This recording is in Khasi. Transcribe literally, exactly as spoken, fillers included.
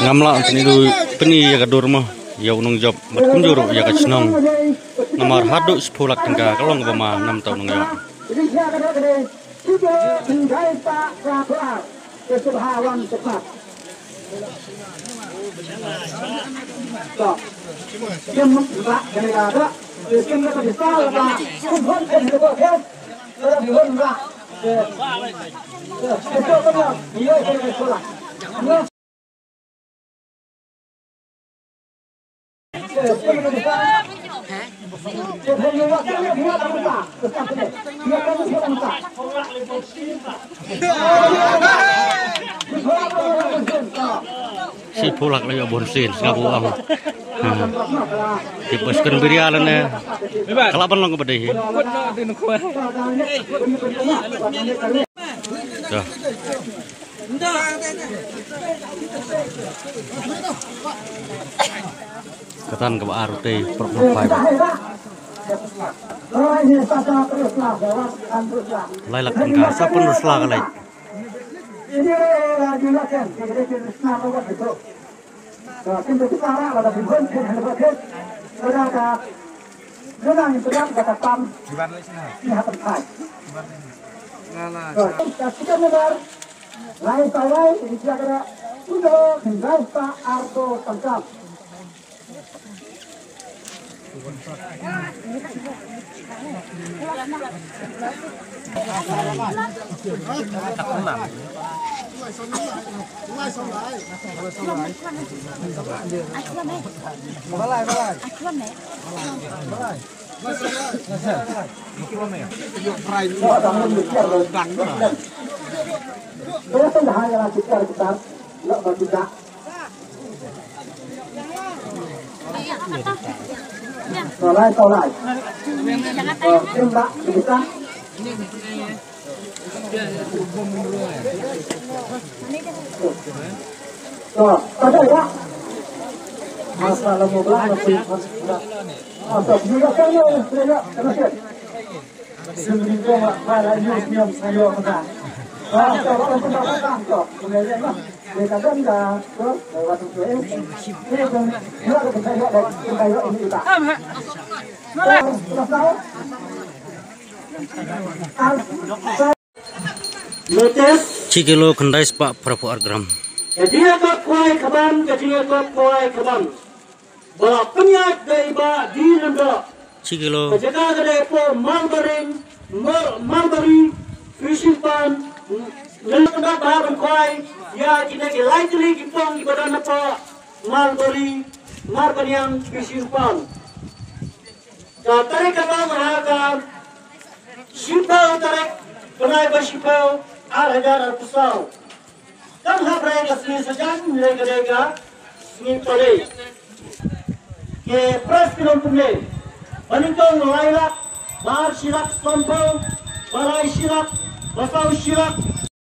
Ngam lah pyni ïa ka dur mo, ïa u nongjop bad kumjuh ruh ïa ka shnong. Namar haduh shiphew lak tyngka ka long kaba ma, namar u nongjop. Shiphew lak la ïoh bun sien, sngap u ong. Ha. Ki bas kan biria lane. Ka lah ban long kaba dei hi. Dah. Katan kaba ar utei prok prok pai ba. Lai lak tyngka sa pynrua sla ka leit. Lai sa lai, ini dia kena. Udah, tinggal tak arto tangkap. Shi kilo khyndai spah phra phew ar gram. Ka jingïakop khwai khaban, ka jingïakop khwai khaban. Ba la pynïaid da i Bah D. Lyngdoh. Shi kilo. Ka jaka ka dei hapoh Mulberry, Mul-, Mulberry Fishing Pond. Lyngdoh ba ban khwai ïa kine ki lai tylli ki pong kiba don hapoh Mulberry, Marbaniang Fishing Pond. Ka tarik kaba mynta ka shiphew tarik bnai ba shiphew ar hajar arphew saw. Kan hap rai ka sngi sajan lei ka dei ka sngi palei. Ki prize ki long kumne. Ba nyngkong lai lak, ba ar shi lak sanphew, ba lai shi lak, ba saw shi lak,